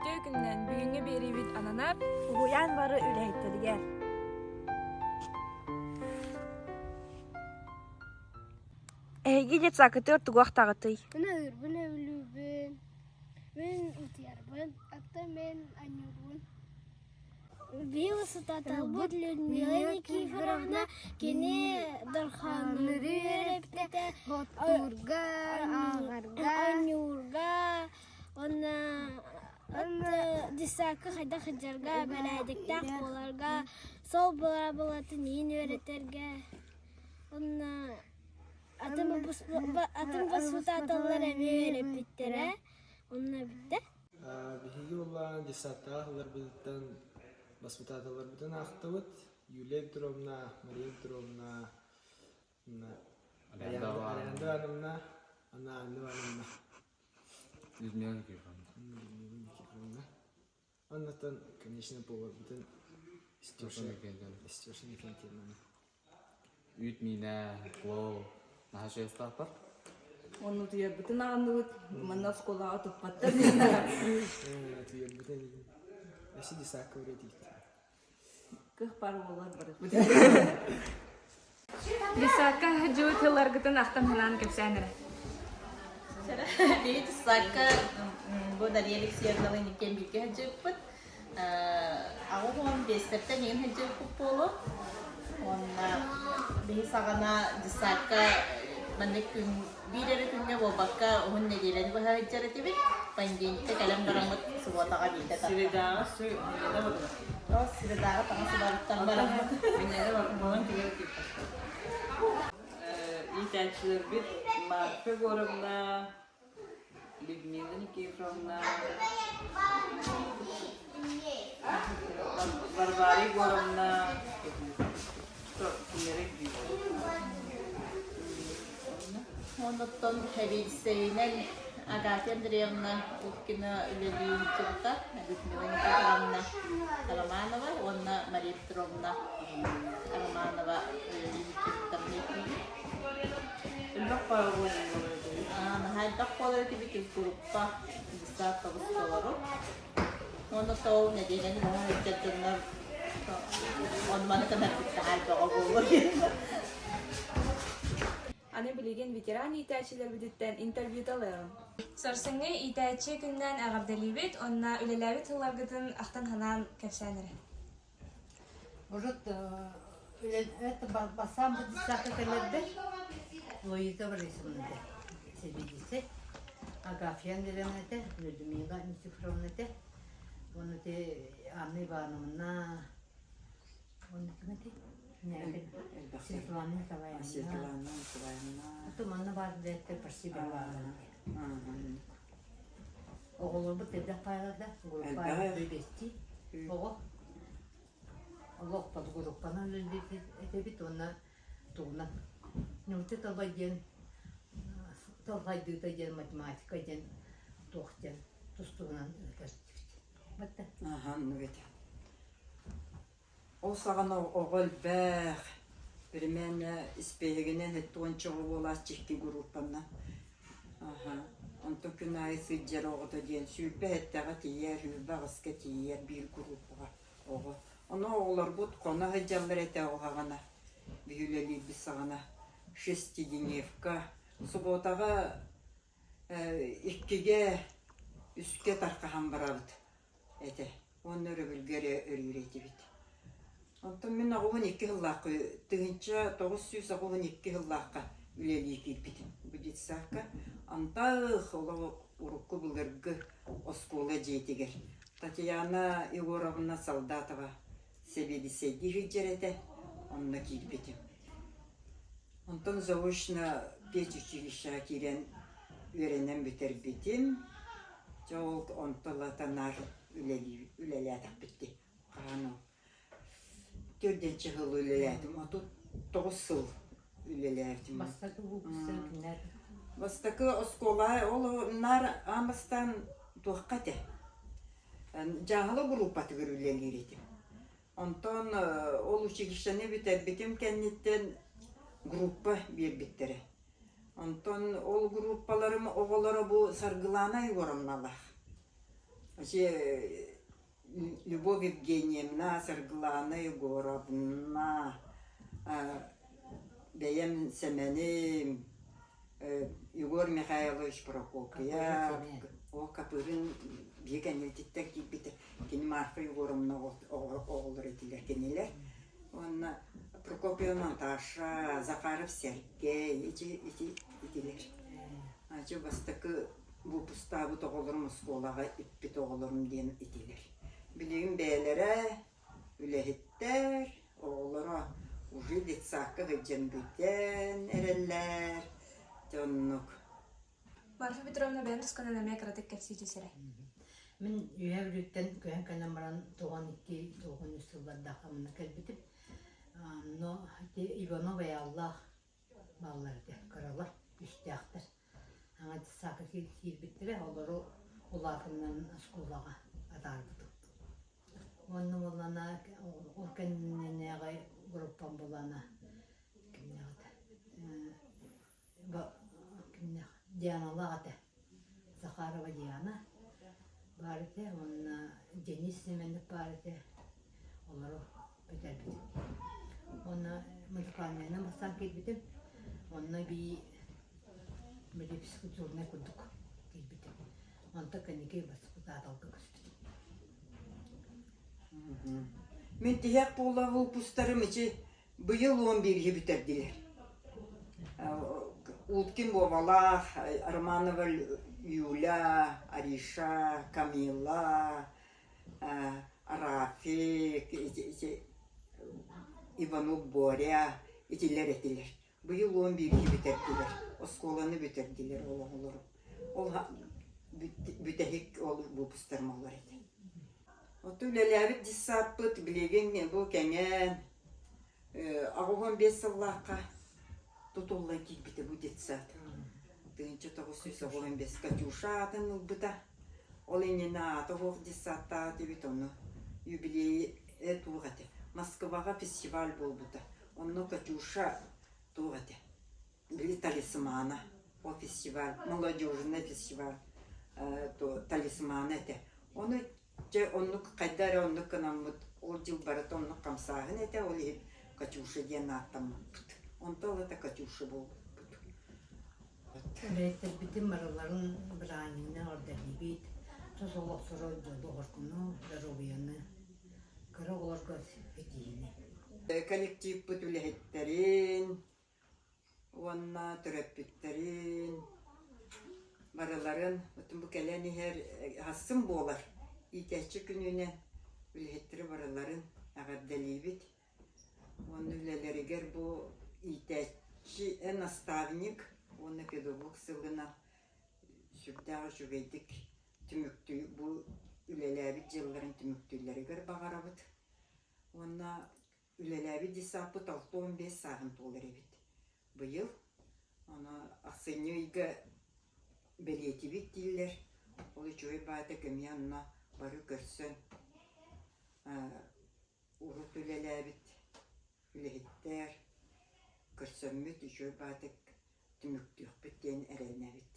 Үтүө күнүнэн бүгүҥҥү биэриибит ананар Уһуйаан бары үлэһиттэригэр. Эһиги детсакытыгар тугу ахтаҕытый? Мин аһыырбын өлүүбүн, мин утуйарбын, оттон мин анньыырбын. Биыл сытаталбыт Людмила Никифоровна кини Дархааннары үөрэппитэ Оттуурга, ааҕарга, оонньуурга уонна десакка хайдах сылдьарга, бэрээдэктээх буоларга, сол быраабылатын иин үөрэтэргэ уонна атын атын баспытааталлар эмиэ үөрэппиттэрэ онно бүттэ. Биһиги буоллаҕына детсадтаах ыларбытыттан баспытааталларбытын аахтыбыт. Юлия Петровна, Мария Петровна, Арианда Ивановна, Анна Ивановна. Людмила Никифоровна. Людмила Никифоровна. Оннуттан, конечно, поварбытын Стешина Викентьевнаны. Үүт миинэ, плов, наһаа үчүгэйстаахпар. Онну утуйарбытын аҕынныбыт, манна оскуолаҕа туппаттар. Утуйарбытын Өссө десакка үрэтиит. Кых бар буолар барыппыт. Десакка дьуу тылларгытын ахтан санаан кэпсээн эрэ. Биһи десакка бу Дарья Алексеевналыын иккиэн бииргэ сылдьыбыппыт. 85-тэн иҥин сылдьыбыппыт буолуо. Уонна биһи саҕана десакка маннык күн биир эрэ күҥҥэ буолбакка уһун нэдиэлэни быһа сылдьар этибит. Понедельникка кэлэн бараммыт субуотаҕа биирдэ Средаҕа мүннэнэ барбыт. О, средаҕа таҥас барыттан бараммыт. Мүннэнэ барбалан тигэр Иитээччилэрбит Марфа Егоровна, Людмила Никифоровна, Варвара Егоровна, кинилэри Оннуттан сэбиэдиссэйинэн Агафья Андреевна Уткина үлэлии сылдьыбыта, Людмила Никифоровна Романова уонна Мария Петровна Романова үлэлии сылдьыбыттар Элбэх буолар Наһаа элбэх буолар этибит группа десант тобус толору. Уонна сол нэдиэлэни быһа сылдьар дьоннор онно-маны кынарбыт наһаа элбэҕэ буолуо. Аны билигин ветеран иитээччилэрбититтэн интервью ылыаҕым. Сарсыҥҥы иитээччи күнүнэн эҕэрдэлиибит уонна үлэлээбит сылларгытын ахтан-санаан кэпсээн эрэ. Урут это бассаан десятка кэлэрбэр Луиза Борисовна этэ, сэбиэдиссэй, Агафья Андреевна этэ, Людмила Никифоровна этэ, уонна ити Анна Ивановна, уонна ким этэй? Светлана Николаевна. Светлана Николаевна. Это манна баар билээттэр почти баар Оҕолорбут элбэх паайаларда, группа бэстии оҕо. Олох подгруппанан үлэлиир этэбит уонна тугунан нуучча тыла диэн тыл сайдыыта диэн математика диэн туох диэн тус-туһунан ыытар этибит. Батта. Аха, оннук этэ. Ол саҕана оҕо элбэх, биримээнэ испиэһэгинэн сэттэ оҕо буолааччы икки группаннан. Аһа, онтон күн аайы сылдьар оҕото диэн 27-ҕэ тиийэр, 28-ка тиийэр биир группаҕа оҕо. Ону оҕолорбут хоно сылдьаллар этэ оҕо саҕана, биһи үлэлиирбит саҕана шестидневка, субуотаҕа иккигэ, үскэ тархаһан барабыт этэ уонна өрөбүлгэ эрэ өрүүр этибит. Онтон мин 82 сыллаахха 1982 сыллаахха үлэлии киирбитим бу детсадка. Антах олох урукку былыргы оскуола дьиэтигэр Татьяна Егоровна Солдатова сэбиэдиссэйдии сылдьар этэ, онно киирбитим. Онтон заочно педучилищеҕа киирэн үөрэнэн бүтэрбитим. Дьэ ол онто ылата наар үлэлии үлэлээтэхпит дии. Хаһан ол төрдүнчэ сыл үлэлээтим. 39 сыл үлэлээбитим. Бастакы выпустар кинилэр Бастакы оскуола ол наар аан бастаан туохха этэ? Дьааһыла группатыгар үлэлиир этим. Онтон ол училищены бүтэрбитим кэнниттэн группа биэрбиттэрэ. Онтон ол группаларым оҕолоро бу Саргылаана Егоровналаах. Вообще Любовь Евгеньевна, Саргылана Егоровна, бэйэм Сэмэним, Егор Михайлович Прокопьев, ол Капырин биһи кэннибититтэн киирбитэ. Кини Марфа Егоровна оҕолор этилэр кинилэр. Уонна Прокопьева Наташа, Захаров Сергей ити ити итилэр. Ачы бастакы выпустаабыт оҕолорум оскуолаҕа иппит оҕолорум диэн итилэр. Билигин бэйэлэрэ үлэһиттэр, оҕолоро уже детсадка сылдьан бүтэн эрэллэр. Дьэ оннук. Марфа Петровна бэйэн тускунан эмиэ кыратык кэпсии түсэрэ. Мин Үөһээ Бүлүүттэн көһөн кэлэн баран 92 93 сыллардаахха манна кэлбитим. Но ити Иванов Айааллаах бааллар этэ, кыралар, үстээхтэр. Аҥа детсадка киирбиттэрэ, олору улаатыннан оскуолаҕа атаарбытым. Уонна буоллаҕына ол кэннинээҕи группам буоллаҕына кимнээх этэ кимнээх Дианалаах этэ Захарова Диана баар этэ уонна Денис Семенов баар этэ олору бүтэрбитим. Уонна музыкальнайынан бастаан киирбитим. Онно эбии били физкультурнай курдук киирбитим. Онтон кэнники баспытааталга көспүтүм. Мин тиһэх буола выпустарым ичи быйыл 11-ги бүтэрдилэр. Уткин Вовалаах, Романова Юля, Ариша, Камила, Рафик, Иванов Боря итилэр этилэр. Быйыл 11-ги бүтэрдилэр. Оскуоланы бүтэрдилэр ол оҕолорум. Ол бүтэһик ол выпустарым олор этэ. Оту үлэлээбит детсадпыт билигин бу кэҥээн 85 сыллаахха тутуллан киирбитэ бу детсад. 1995 Катюша аатын ылбыта. Ол иннинэ аата суох детсадтаах этибит, ону юбилей туох этэ. Москваҕа фестиваль буолбута. Онно Катюша туох этэ били талисмана ол фестиваль молодежный фестиваль талисмана этэ. Ону Дьэ оннук хайда эрэ оннук гынаммыт ол дьыл барыта оннук хамсааһын этэ, ол иһин Катюша диэн ааттаммыппыт. Онто ылата Катюша буолбуппут. Үлэһиттэрбитин барыларын бырааһынньыгынан эҕэрдэлиибит, тус олохторо дьолу-соргуну, доруобуйаны, кыра оҕолорго ситиһиини. Коллективпыт үлэһиттэрин, уонна төрөппүттэрин барыларын отун бу кэлэн иһэр сарсын буолар иитээччи күнүнэн үлэһиттэри барыларын эҕэрдэлиибит уонна үлэлэригэр бу иитээччи наставник уонна педагог сылынан сүрдээх үчүгэйдик түмүктүү бу үлэлээбит дьылларын түмүктүүллэригэр баҕарабыт уонна Үлэлээбит детсадпыт 65 сааһын туолар эбит. Быйыл ону ахсынньы ыйга бэлиэтибит дииллэр. Ол үчүгэй баата кэмиэ онно бары көрсөн урут үлэлээбит үлэһиттэр көрсөммүт үчүгэй баатык түмүктүөхпүт диэн эрэнэбит.